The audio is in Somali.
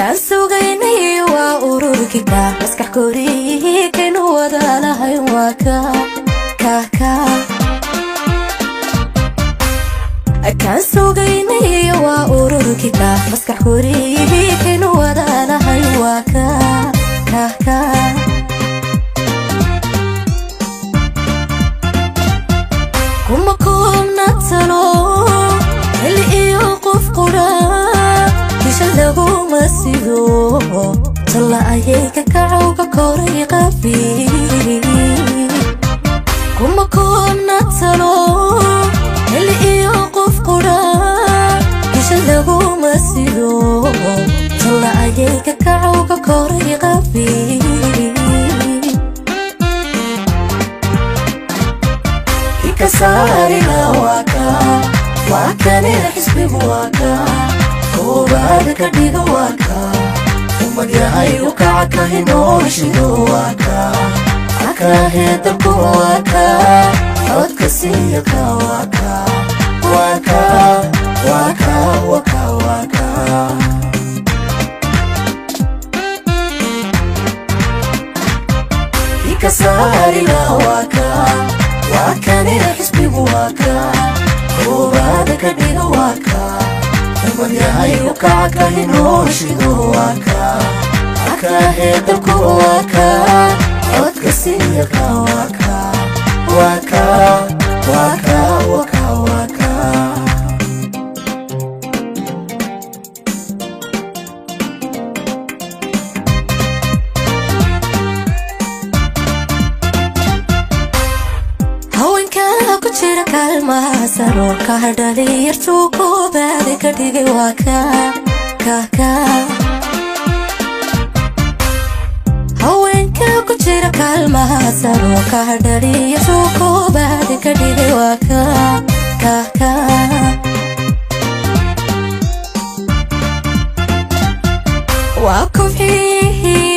Kaan sugaynay waa ururkii ka maskax koriyihii kaynu wadaalahay waa ka ka ka. Kaan sugaynay waa ururkii ka maskax koriyihii kaynu wadaalahay waa ka ka ka. Kuma koobna talo xilli iyo qof qura bisha laguma sido, talla ayay ka kacowga koray qabi. Kuma koobna talo xilli iyo qof qura bisha laguma sido, talla ayay ka kacowga koray qabi. Kasaarina waa ka, waa kane xisbigu waa ka koobaada ka dhiga, waa ka ummad yahay u kaca ka hinooshido, waa ka akaahee dalku, waa ka codka siiya ka, waa ka waa ka waa ka waa ka waa ka. Kasaarina waa ka, waa kane xisbigu waa ka koobaada ka dhiga, waa ka ummad yahay u kaca ka hinooshido, waa ka akaahee dalku, waa ka codka siiya ka, waa ka waa ka waa ka waa ka waa ka. Haweenka ku jira kaalmaha saroolka dhalinyartuu koobaada ka dhigay waa ka ka ka. Haweenka ku jira kaalmaha saroolka dhalinyartuu koobaada ka dhigay waa ka ka ka. Waa kobciyihii